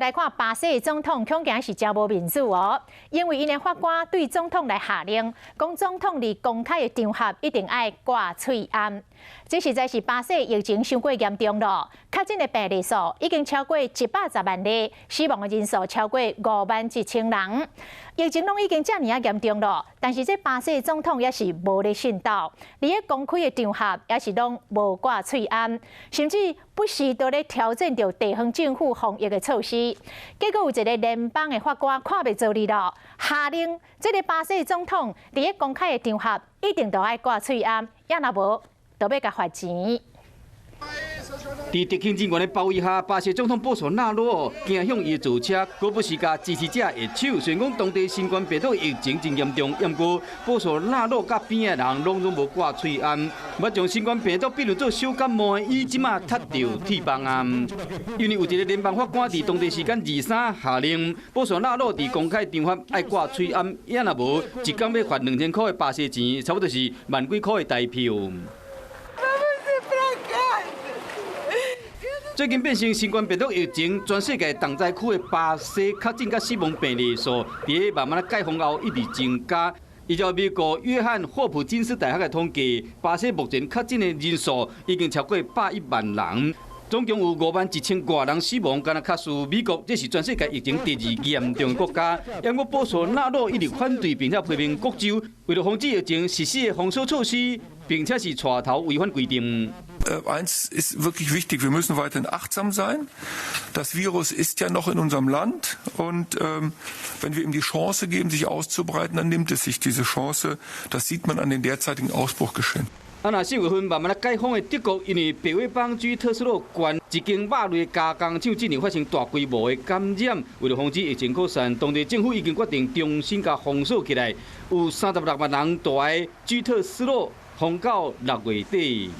來看巴西總統恐驚是誠無面子哦，因為𪜶的法官對總統來下令，講總統佇公開的場合一定愛掛喙罨。這實在是巴西疫情傷過嚴重咯，確診的病例數已經超過110萬例，死亡的人數超過5萬1千人。疫情攏已經遮爾仔嚴重咯，但是這巴西總統也是無咧信道，佇咧公開的場合也是攏無掛喙罨，甚至不時都咧挑戰著地方政府防疫的措施。結果有一個聯邦的法官看袂做哩咯，下令這个巴西總統佇咧公開的場合一定都愛掛喙罨，也若無，就欲共罰錢。佇特勤人員的包圍下，巴西總統波索納羅行向伊的座車，閣不時共支持者握手。雖然講當地新冠病毒疫情真嚴重，毋過波索納羅佮邊仔的人攏總無掛喙罨，欲將新冠病毒比喻做小感冒的伊這馬踢著鐵枋啊！因為有一个聯邦法官佇當地時間23下令，波索納羅佇公開場合愛掛喙罨，也若無，一工欲罰2000箍的巴西錢，差不多是萬幾箍的台票。最近變成新冠病毒疫情，全世界重災區的巴西確診佮死亡病例數，佇咧慢慢仔解封後一直增加。依照美國約翰霍普金斯大學的統計，巴西目前確診的人數已經超過101萬人，總共有5萬1千外人死亡。敢若較輸美國，這是全世界疫情第二嚴重的國家。毋過波索納羅一直反對並且批評各州為了防止疫情實施的封鎖措施，並且是帶頭違反規定。 Eins ist wirklich wichtig, wir müssen weiterhin achtsam sein. Das Virus ist ja noch in unserem Land und wenn wir ihm die Chance geben, sich auszubreiten, dann nimmt es sich diese Chance. Das sieht man an den derzeitigen Ausbruchgeschehen. 啊，若4月份慢慢仔解封的德國，因為白尾邦居特斯洛縣一間肉類加工廠進前發生大規模的感染，為了防止疫情擴散，當地政府已經決定重新共封鎖起來，有36萬人蹛佇居特斯洛封到6月底。